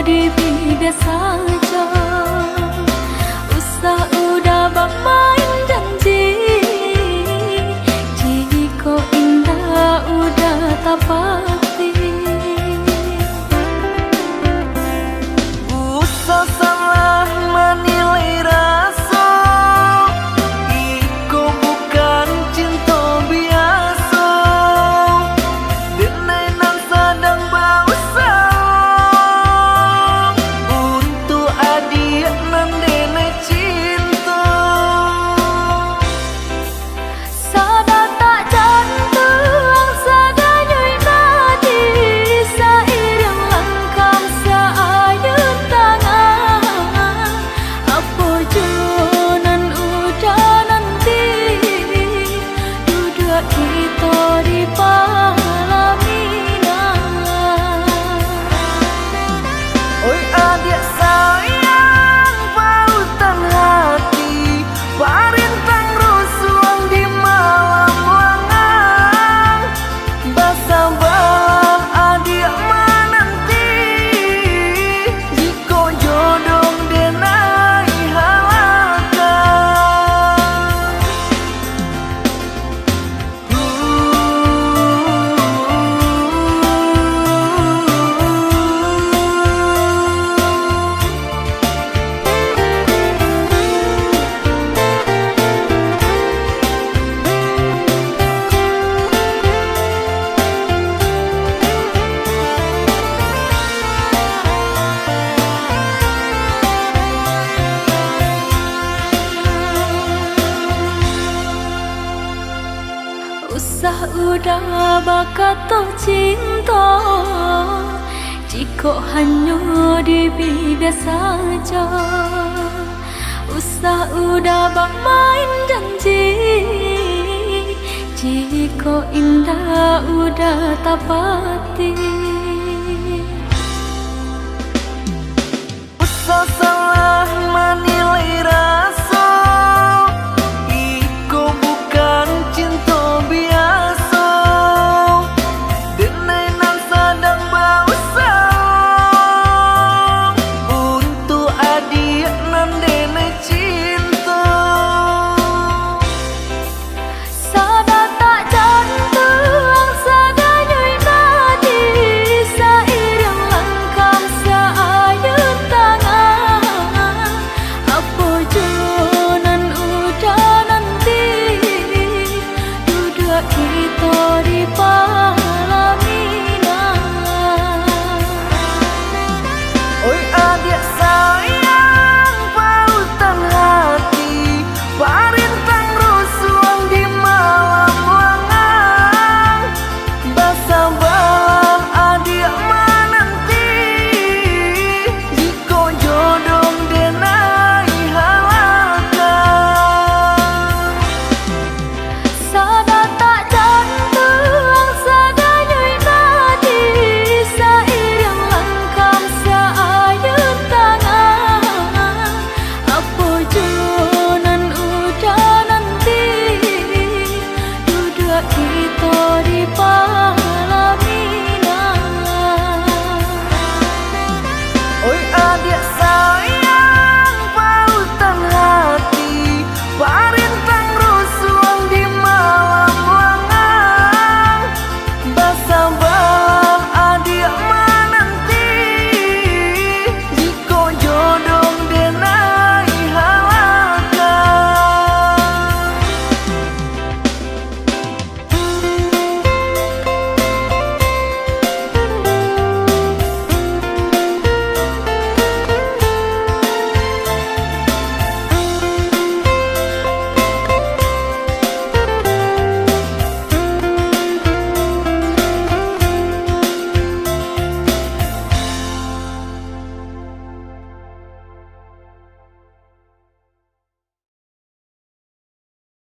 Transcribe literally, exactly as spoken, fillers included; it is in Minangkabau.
Dibibiak sajo, usah udah bamain janji, jikok indak udah tapati. Usah salah manilai raso, iko bukan cinto biaso. Denai nan sadang bausaho untuak adiak nan denai cinto. Sadatak jantuang, sadanyoi nadi, sairiang langkah, saayun tangan. Apo juo nan udah nanti, duduak kito di palaminan. Oi adiak sayang, pautan hati, parintang rusuang di malam langang. Basabalah adiak mananti, jikok jodoh denai halakan. Usah udah bakato cinto, jikok hanyo dibibiak sajo. Usah udah bamain janji, jikok indak udah tapati.